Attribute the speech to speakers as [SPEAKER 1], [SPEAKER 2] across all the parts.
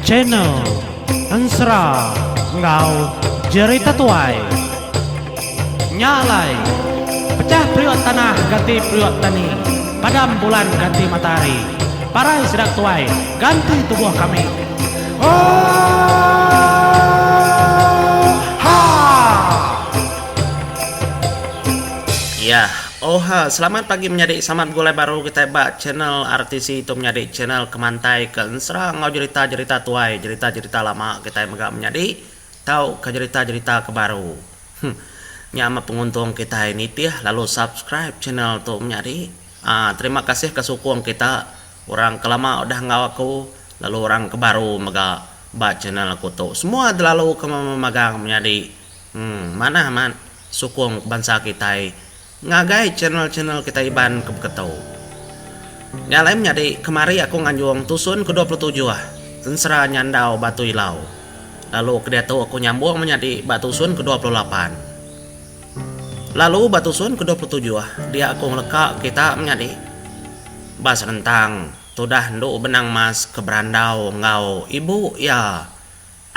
[SPEAKER 1] Channel Ensera enggau Jerita Tuai. Nya alai, pechah periuk tanah ganti periuk tani, padam bulan ganti matahari, parai sida tuai ganti tubuh kami. Oohaa!
[SPEAKER 2] Yah. Oha, selamat pagi menyadi selamat begulai baru kitai ba channel RTC tu menyadi channel ke mantai ke ensera enggau jerita-jerita tuai, jerita-jerita lama kitai mega menyadi tau ke jerita-jerita ke baru. Huh. Nya meh penguntung kitai nitih lalu subscribe channel tu menyadi. Aa terima kasih ke sukung kita orang ke lama udah enggau aku lalu orang ke baru mega ba channel aku tu. Semua delalu ke memagang menyadi. Huh manah amat. Sukung bansa kitai ngagai channel-channel kitai Iban ke beketu. Nya alai menyadi kemari aku nganjung tusun ke 27 Ensera Nyandau Batu Ilau. Lalu ke diatu aku nyambung menyadi ba tusun ke 28. Lalu ba tusun ke 27 dia aku ngeleka kita menyadi ba senentang tudah endu Benang Mas ke berandau enggau ibu iya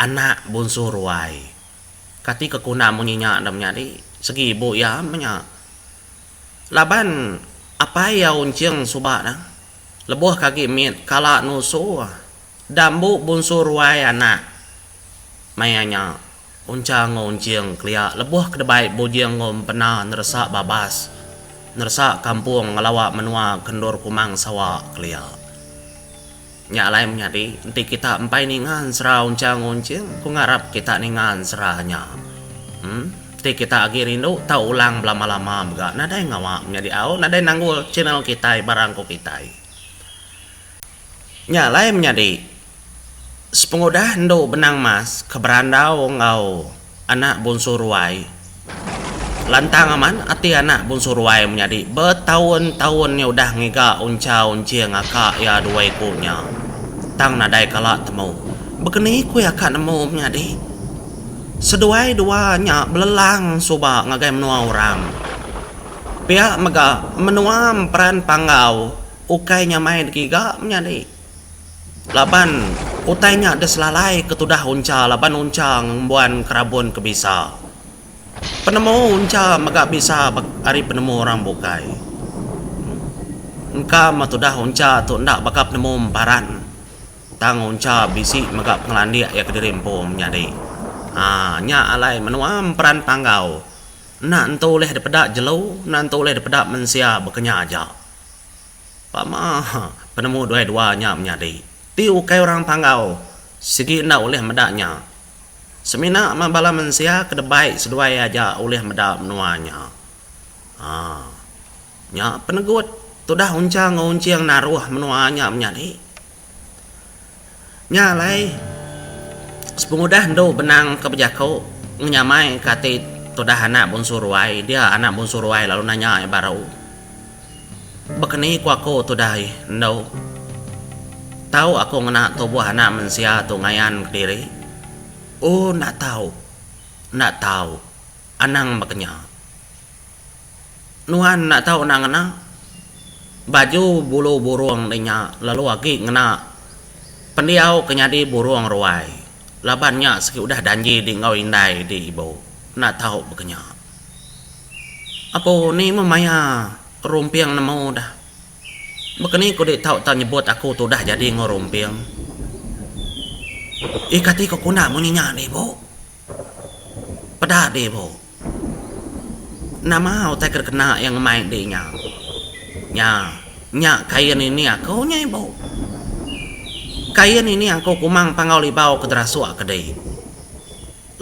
[SPEAKER 2] anak Bunsu Ruai. Kati ke kunda munyi nya enda menyadi segi ibu iya menya. Laban apai iya Unching suba ne lebuh ke agi mit kala nusu dambu bunsu ruai anak maya nya Uncha enggau Unching kelia lebuh ke debai Bujing enggau Empena neresa babas neresa kampung ngelawa menua ke endur Kumang Sawa kelia. Nya alai menyadi, enti kita empai ninga ensera uncha ngunching, ku ngarap kita ninga ensera nya. Em, enti kita agi rindu tau ulang belama-lama mega nadai ngawa menyadi au nadai nanggul channel kitai barang ku kitai. Nya alai menyadi, sepengudah endu Benang Mas ke berandau enggau Anak Bunsu Ruai. Lantang amat ati anak Bunsu Ruai menyadi betaun-taun iya udah ngiga uncha unching aka iya dua iku nya. Tang nadai kala temu. Bekeni ku iya ka nemu menyadi. Seduai dua nya belelang suba ngagai menua orang. Pia mega menua Emperan Panggau ukai nyamai digiga menyadi. Laban utai nya deh selalai ke tudah Uncha laban Uncha ngembuan kerabun ke bisa. Penemu Uncha mega bisa ari penemu orang bukai. Engka meh tudah Uncha tu enda baka penemu Emparan tang Uncha bisi mega pengelandik iya kediri empu menyadi. Aa nya alai menua Emperan Panggau enda entu ulih dipeda jelu enda entu ulih dipeda mensia baka nya aja. Pama penemu duai dua nya menyadi. Ti ukai orang Panggau sigi enda ulih meda nya. Semina meh bala mensia ke debai seduai aja ulih meda menua nya. Haa. Nya penegut tudah uncha enggau unching naruh menua nya menyadi. Nya alai, sepengudah endu benang ke bejaku ngenyamai ke ati tudah anak Bunsu Ruai, dia anak Bunsu Ruai lalu nanya iya baru. Baka ni ku aku tudah endu? Tau aku ngena tubuh anak mensia tu ngayan kediri? Oh enda tau. Enda tau. Anang baka nya. Nuan enda tau enda ngena baju bulu burung deh nya lalu agi ngena pendiau ke nyadi burung ruai laban nya sigi udah danji di enggau indai di ibu enda tau baka nya. Apu ni meh maya Rumping nemu dah. Baka ni ku di tau tau nyebut aku tu udah jadi enggau Rumping. Ih kati ku kunda munyi nya deh ibu. Peda deh ibu. Nama utai ke dikena iya ngemai di nya. Nya, nya kain ini aku nya ibu. Kain ini aku kumang Panggau Libau ke derasuk ke di.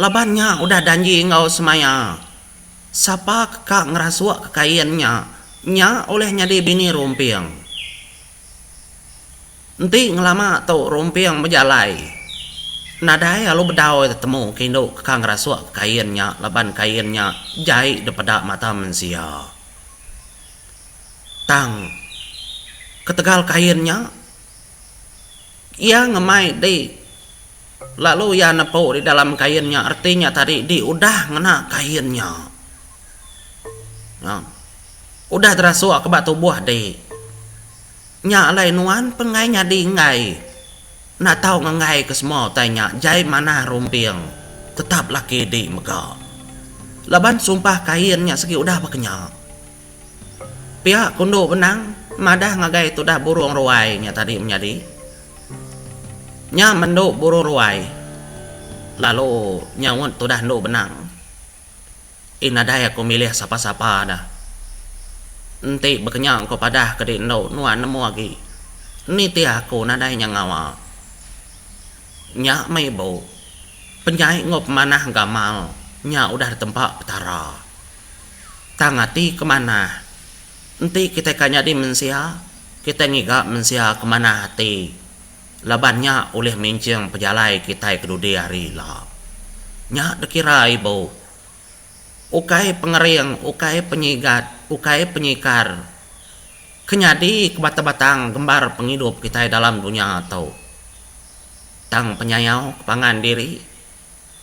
[SPEAKER 2] Laban nya udah danji enggau semaya. Sapa ke ka ngerasuk ke kain nya, nya ulih nyadi bini Rumping. Enti ngelama tu Rumping bejalai, nadai alu bedau iya tetemu ke indu ke ka ngerasuk ke kain nya laban kain nya jai dipeda mata mensia. Tang, ketegal kain nya, iya ngemai di lalu iya nepu di dalam kain nya reti nya tadi di udah ngena kain nya. Udah terasuk ke ba tubuh di. Nya alai nuan penggai nyadi enggai. Enda tau ngenggai ke semua utai nya jai manah rumping tetap laki di mega. Laban sumpah kain nya segi udah baka nya. Pia ku endu benang madah ngagai tudah burung ruai nya tadi menyadi. Nya mendu burung ruai lalu nyaut tudah endu benang. Eh nadai aku milih sapa-sapa dah. Enti bekenya ko padah ke di endu nuan nemu agi. Nitih aku nadai nya ngawa. Nya meh ibu. Penyai enggau pemanah gamal nya udah ditempa Petara. Tang ati ke manah. Enti kitai ka nyadi mensia, kitai ngiga mensia ke manah ati. Laban nya ulih minching pejalai kitai ke dudi hari ila. Nya dikira ibu. Ukai pengering, ukai penyigat, ukai penyikar ke nyadi ke batang-batang gembar pengidup kitai dalam dunya tu. Tang penyayau ke pangan diri,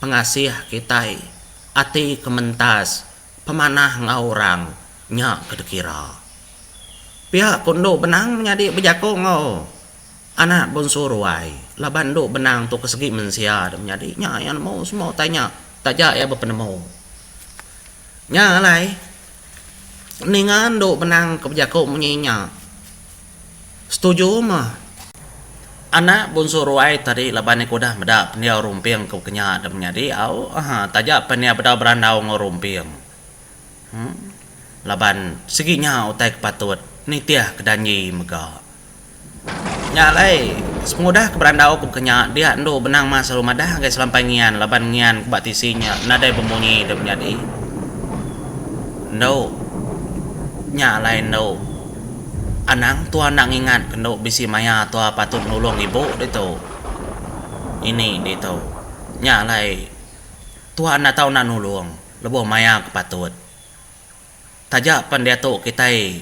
[SPEAKER 2] pengasih kitai, ati ke mentas, pemanah enggau orang nya ke dikira. Pia ku endu benang menyadi bejaku enggau Anak Bonsu Ruai, laban endu benang tu ke segi mensia da menyadi nya iya nemu semua utai nya taja iya bepenemu. Nya alai ninga endu benang ke bejaku munyi nya setuju meh anak Bonsu Ruai tadi laban iya ke udah meda pendiau Rumping ke kenya da menyadi au aaa taja pen iya bedau berandau enggau Rumping. Laban sigi nya utai ke patut nitih ke danji mega. Nya alai, sepengudah ke berandau ke baka nya, dia endu benang mas lalu madah ngagai Selampai Ngian laban Ngian ke ba tisi nya nadai bemunyi dep nyadi. Endu. Nya alai endu. Anang tua enda ngingat ke endu bisi maya tua patut nulung ibu ditu. Ini ditu. Nya alai tua enda tau enda nulung lebuh maya ke patut. Taja pen diatu kitai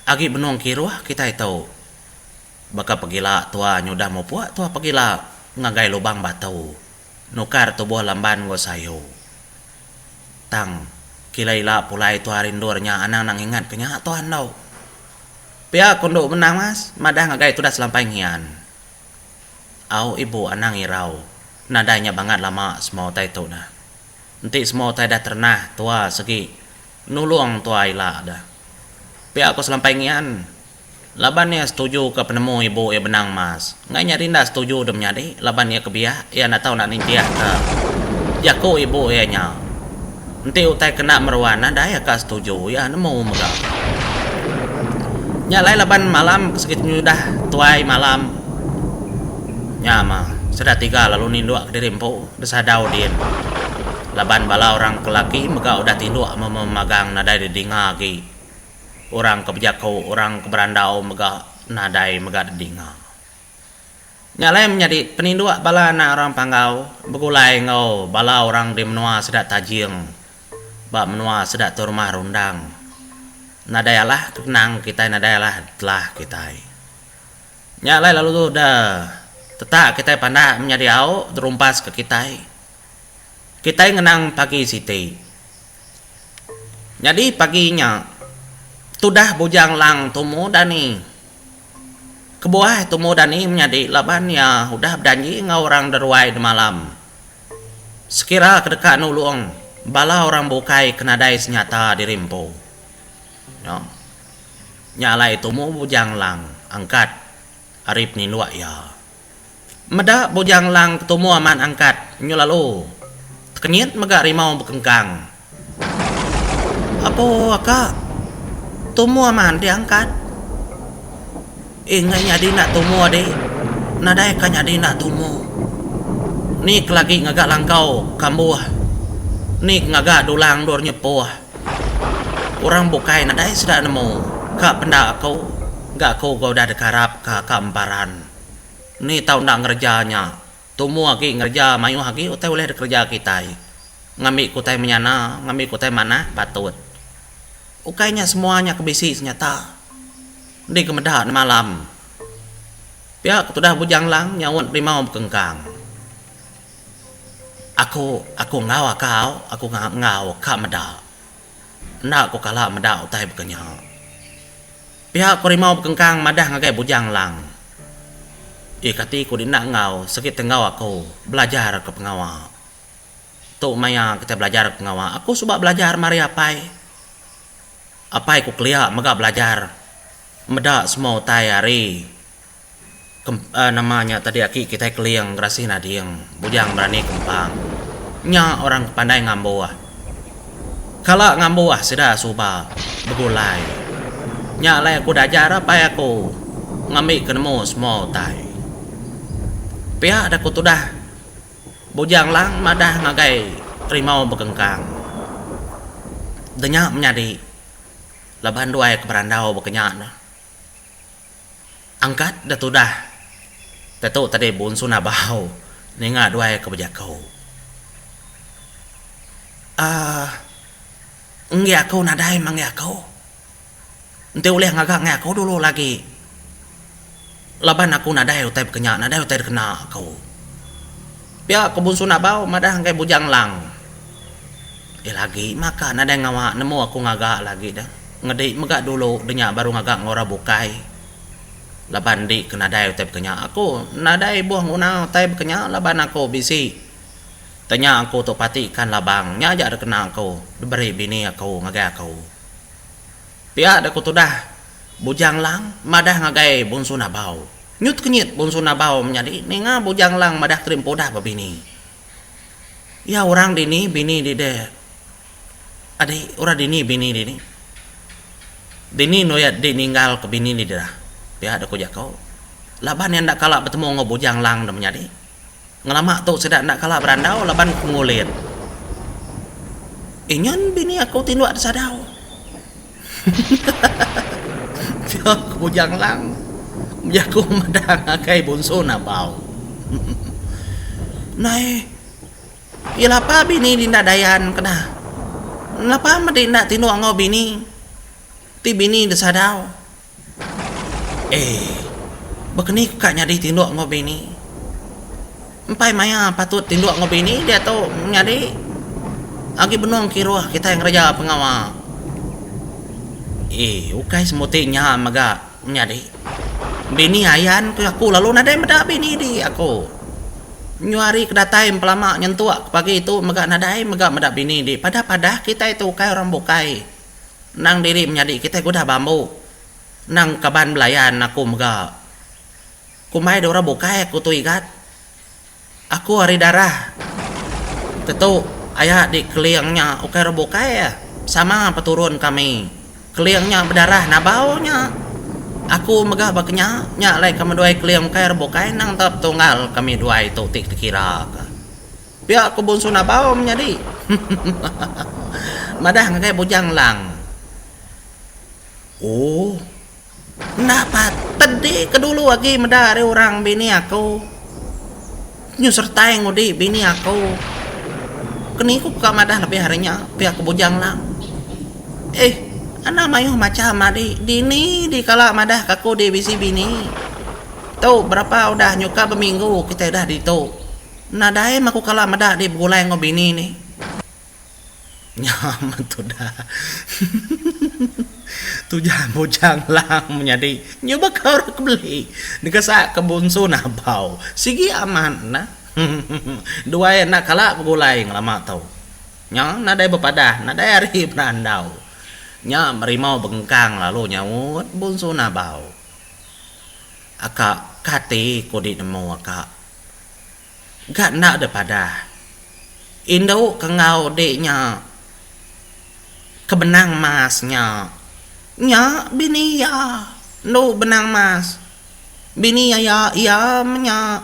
[SPEAKER 2] agi benung kiruh kitai tu baka pegila tua nyudah mupuk tua pegila ngagai lubang batu nukar tubuh lamban enggau sayu. Tang kila ila pulai tua ari endur nya anang enda ngingat ke nya tua endu. Pia ku endu menang mas madah ngagai tudah selampai ngian. Au ibu anang irau nadai nya bangat lama semua utai tu dah. Enti semua utai dah terenah tua segi nulung tua ila dah. Pia ko Selampai Ngian. Laban iya setuju ka penemu ibu iya Benang Mas. Enggai nyadi enda setuju deh menyadi laban iya ke biak iya enda tau enda nitih ka jaku ibu iya nya. Enti utai ke enda meruan nadai iya ka setuju iya nemu mega. Nya alai laban malam ke segi penyudah tuai malam nya mah sida tiga lalu ninduk kediri empu. Besadau din. Laban bala orang ke laki mega udah tinduk memagang nadai didinga agi. Orang ke bejaku, orang ke berandau mega nadai mega didinga. Nya alai menyadi peninduk bala anak orang Panggau begulai enggau bala orang di menua sida Tajing ba menua sida tu Rumah Rundang. Nadai alah kenang kitai nadai alah telah kitai. Nya alai lalu tu da tetak kitai pandak menyadi au terumpas ke kitai. Kitai ngenang pagi siti. Nyadi pagi nya tudah Bujang Lang tumu dani. Kebuah tumu dani menyadi laban iya udah bedanji enggau orang deruai demalam. Sekira ke deka nulung bala orang bukai ke nadai senyata diri empu. Nya. Nya alai tumu Bujang Lang angkat ari peninduk iya. Meda Bujang Lang ke tumu amat angkat nyu lalu tekenyit mega rimau bekengkang. Apo aka tumu amat di angkat. Eh enggai nyadi enda tumu adi. Nadai ka nyadi enda tumu. Ni ke lagi ngaga langkau kambuh. Ni ke ngaga dulang endur nyepuh. Orang bukai nadai sida nemu ka penda aku ga aku ga udah dikarap ka ka emparan. Ni tau enda ngereja nya. Tumu agi ngereja mayuh agi utai ulih dikereja kitai. Ngambi ke utai menyana, ngambi ke utai manah patut. Ukai nya semua nya ke bisi senyata. Endi ke meda ne malam. Pia ke tudah Bujang Lang nyaut rimau bekengkang. Aku aku enggau akau aku enggau ka meda. Enda ku kala meda utai baka nya. Pia ku Rimau Bekengkang madah ngagai Bujang Lang. Eh kati ku dina enggau segi tenggau aku belajar ke pengawa. Tu maya kitai belajar ke pengawa. Aku suba belajar mari apai. Apai ku kelia mega belajar meda semua utai ari nama nya tadi aki kitai Keling Gerasi Nading Bujang Berani Kempang. Nya orang ke pandai ngambuh. Kala ngambuh sida suba begulai. Nya alai aku dajar apai aku ngambi ke nemu semua utai. Pia da ku tudah Bujang Lang madah ngagai Rimau Bekengkang. Denya menyadi laban duai ke berandau baka nya ne. Angkat da tudah tetu tadi Bunsu Nabau ninga duai ke bejaku. Aaa enggi aku nadai meh enggi aku. Enti ulih ngaga enggi aku dulu lagi laban aku nadai utai bekenya nadai utai dikena aku. Pia ku Bunsu Nabau madah ngagai Bujang Lang. Eh lagi maka nadai ngawa nemu aku ngaga lagi deh. Ngedi mega dulu de nya baru ngaga enggau orang bukai. Laban enti ke nadai utai baka nya aku nadai ibuh nguna utai baka nya laban aku bisi. Tanya aku tu pati ikan labang nya aja de kena aku diberi bini aku ngagai aku. Pia de ku tudah Bujang Lang madah ngagai Bunsu Nabau. Nyut kenyit Bunsu Nabau menyadi ninga Bujang Lang madah keri empu udah bebini. Iya orang dini bini dide. Adi orang dini bini dini. Dini endo iya di ninggal ke bini di dira. Pia deh ku jaku. Laban iya enda kala betemu enggau Bujang Lang da menyadi. Ngelama tu sida enda kala berandau laban ke ngulit. Inyan bini aku tinduk di sadau. Pia ku Bujang Lang bejaku madah ngagai Bunsu Nabau. Nai. Iya lapa bini di enda dayan kena. Lapa meh di enda tinduk enggau bini. Ti bini di sadau. Eh. Bekeni ku ka nyadi tinduk enggau bini. Empai maya patut tinduk enggau bini diatu nyadi. Agi benung kiruh kitai ngereja pengawa. Eh ukai semuti nya mega nyadi. Bini ayan ku aku lalu nadai meda bini di aku. Nyu hari ke datai empelama nyentuk ke pagi tu mega nadai mega meda bini di padah padah kitai tu ukai orang bukai. Endang diri menyadi kitai ke udah bambu. Endang kaban belayan aku mega. Kumbai da orang bukai aku tu igat. Aku ari darah tetu aya di keling nya ukai orang bukai sama peturun kami. Keling nya bedarah nabau nya. Aku mega baka nya, nya alai kami duai Keling ukai ari bukai endang tau petunggal kami duai tu ti dikira ka. Pia ku Bunsu Nabau menyadi. Madah ngagai Bujang Lang. Ooh. Enda patut di ke dulu agi meda ari orang bini aku. Nyu sertai ngudi bini aku. Keni ku ka madah lebih ari nya pia ku Bujang Lang. Eh, anang mayuh macham adi dini di kala madah ka aku di bisi bini. Tu berapa udah nyuka beminggu kitai udah ditu. Nadai meh aku kala meda di begulai enggau bini ni. Nya amat tudah. Tujah Bujang Lang menyadi nyu baka orang ke beli dikesa ke Bunsu Nabau. Sigi amat nah. Duai enda kala begulai ngelama tu. Nya nadai bepadah nadai hari berandau. Nya merimau bengkang lalu nyaut Bunsu Nabau. Aka kati ku di nemu aka. Ga enda deh padah. Indu ke enggau dik nya ke benang mas nya. Nya bini iya endu benang mas. Bini aya iya meh nya.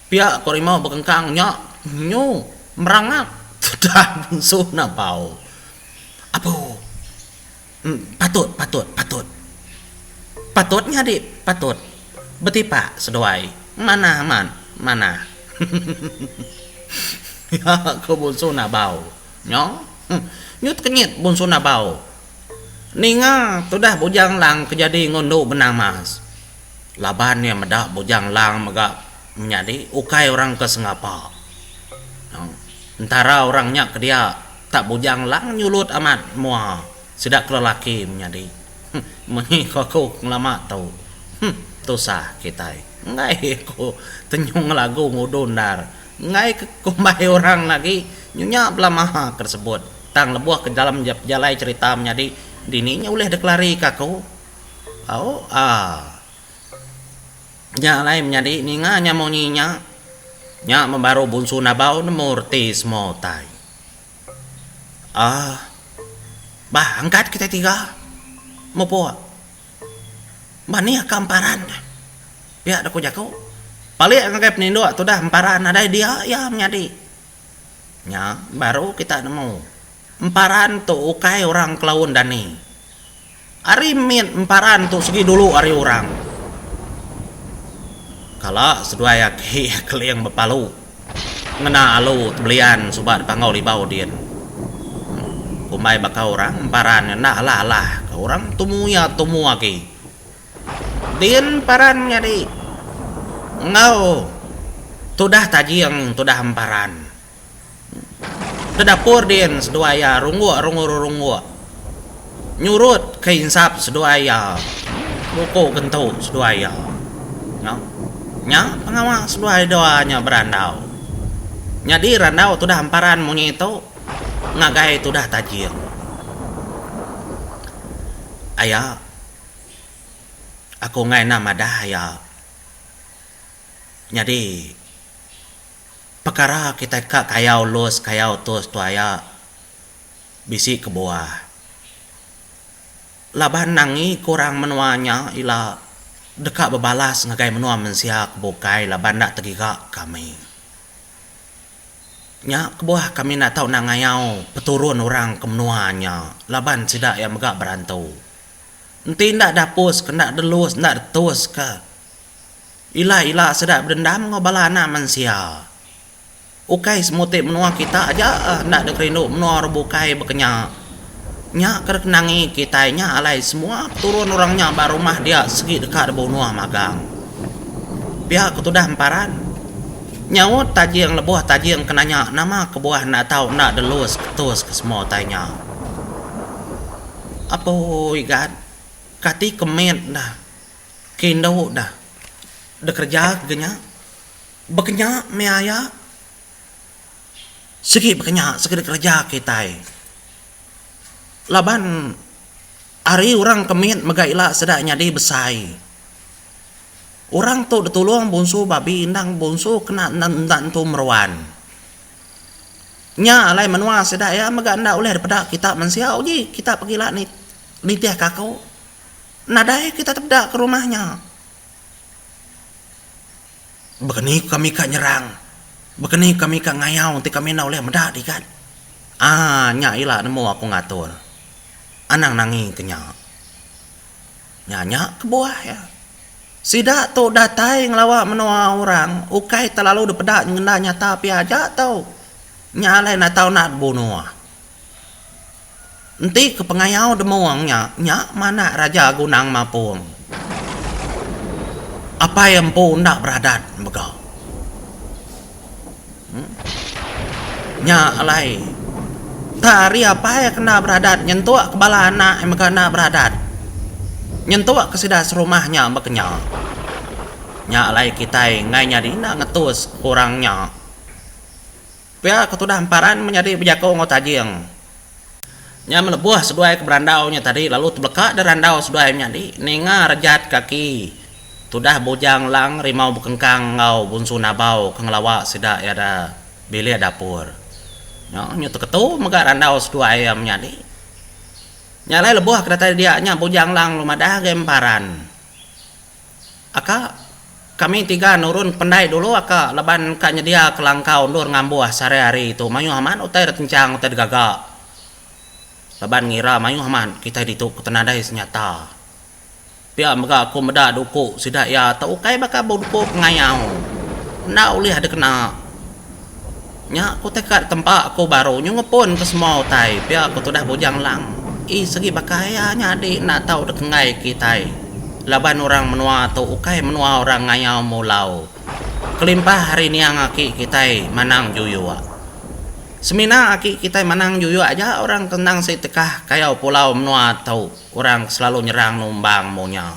[SPEAKER 2] Pia ko Rimau bekengkang nya nyu merangap tudah bunsu Nabau. Apu. Patut patut patut. Patut nya dik patut. Betipak seduai. Manah amat manah. Nya ko Bunsu Nabau. Nya nyu tekenyit Bunsu Nabau. Ninga tudah Bujang Lang ke jadi ngundu benang mas. Laban iya meda Bujang Lang mega menyadi ukai orang ke sengapa. Entara orang nya ke dia. Tak Bujang Lang nyulut amat mua sida ke lelaki menyadi. Munyi ko aku ngelama tu. Huh tusah kitai. Enggai ku tenyung lagu ngudu endar. Enggai ke kumbai orang lagi nyunya belama ke disebut. Tang lebuh ke dalam pejalai cherita menyadi dini nya ulih dikelari ka aku. Au aa. Nya alai menyadi ninga nya munyi nya. Nya meh baru Bunsu Nabau nemu reti semua utai. Aaa. Bah angkat kitai tiga. Mupuk. Bah nih ka emparan. Pia deh ku jaku. Palik ngagai peninduk tudah emparan nadai dia iya menyadi. Nya baru kita nemu. Emparan tu ukai orang kelaun dani. Ari mit emparan tu segi dulu ari orang. Kala seduai aki Keling bepalu ngena alu tebelian suba dipanggau libau din. Kumbai baka orang emparan nya enda alah-alah ke orang tumu iya tumu agi. Din emparan nyadi enggau tudah tajing tudah emparan. Ke dapur din seduai iya rungguk rungu rerungguk. Nyurut ke insap seduai iya ruku gentu seduai iya. Nya nya pengawa seduai dua nya berandau. Nyadi randau tudah emparan munyi tu ngagai tudah tajing. Aya aku enggai enda madah aya nyadi. Pekara kitai ka kayau lus kayau tus tu aya bisi kebuah. Laban nangi ke orang menua nya ila deka bebalas ngagai menua mensia ke bukai laban enda tegiga kami. Nya kebuah kami enda tau enda ngayau peturun orang ke menua nya laban sida iya mega berantu. Enti enda dapus ke enda delus enda detus ka. Ila-ila sida bedendam enggau bala anak mensia. Ukai semuti menua kita aja enda dikerindu menua orang bukai baka nya. Nya ke dikenangi kitai nya alai semua peturun orang nya ba rumah dia sigi deka dibunuh magang. Pia ke tudah emparan. Nyaut Tajing lebuh Tajing ke nanya nama kebuah enda tau enda delus ketus ke semua utai nya. Apo Igat, kati ke mit dah. Ke indu dah dekereja ke nya bekenya meh aya sigi bekenya sigi dikereja kitai laban ari orang ke mit mega ila sida nyadi besai orang tu ditulung bunsu babi endang bunsu kena enda entu meruan nya alai menua sida iya mega enda ulih dipeda kita mensia uji kita pegila nitih ka aku. Nadai kita tepeda ke rumah nya. Baka ni ku kami ka nyerang, baka ni ku kami ka ngayau enti kami enda ulih meda digat. Aaa nya ila nemu aku ngatur. Anang nangi ke nya. Nya nya kebuah iya. Sida tu datai ngelawa menua orang ukai telalu dipeda nyengenda nyata pia aja tu. Nya alai enda tau enda dibunuh. Enti ke pengayau demung nya, nya manak Raja Gunang Mapung. Apai empu enda beradat mega. Nya alai, tak ari apai ke enda beradat nyentuk ke bala anak mega enda beradat. Nyentuk ke sida serumah nya bekenya. Nya alai kitai enggai nyadi enda ngetus orang nya. Pia ke tudah emparan menyadi bejaku enggau Tajing. Nya melebuh seduai ke berandau nya tadi lalu tebeleka deh randau seduai menyadi ninga rejat kaki tudah Bujang Lang Rimau Bekengkang enggau Bunsu Nabau ke ngelawa sida iya da bilik dapur. Nya nyu teketu mega randau seduai iya menyadi. Nya alai lebuh ke datai dia nya Bujang Lang lalu madah agai emparan. Aka, kami tiga nurun pendai dulu aka laban ka nyedia ke langkau endur ngambuh sehari-hari tu mayuh amat utai da tenchang utai digaga. Laban ngira mayuh amat kitai ditu ke tenadai senyata. Pia mega aku meda duku sida iya tu ukai baka duku pengayau. Enda ulih dikena. Nya ku tai ka tempa aku baru nyu ngepun ke semua utai pia ku tudah Bujang Lang. Ii segi baka iya nya adi enda tau dek enggai kitai laban orang menua tu ukai menua orang ngayau mulau. Kelimpah ari niang aki kitai Manang Juyuk. Semina aki kitai manang juyuk aja orang ke endang sigi tekah kayau pulau menua tu orang ke selalu nyerang numbang munya.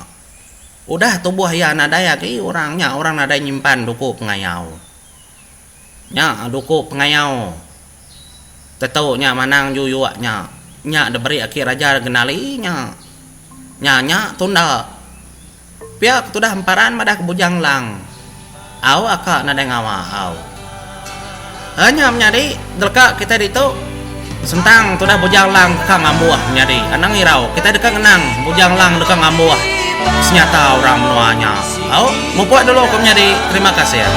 [SPEAKER 2] Udah tubuh iya nadai agi orang nya orang nadai nyimpan duku pengayau. Nya duku pengayau tetu nya manang juyuk nya. Nya diberi aki raja Genali nya. Nya nya tunda. Pia ke tudah emparan madah ke Bujang Lang. Au aka nadai ngawa au. He nya menyadi deleka kitai ditu sentang tudah Bujang Lang deka ngambuh menyadi anang irau kitai deka ngenang Bujang Lang deka ngambuh senyata orang menua nya. Au mupuk dulu ku menyadi terima kasih.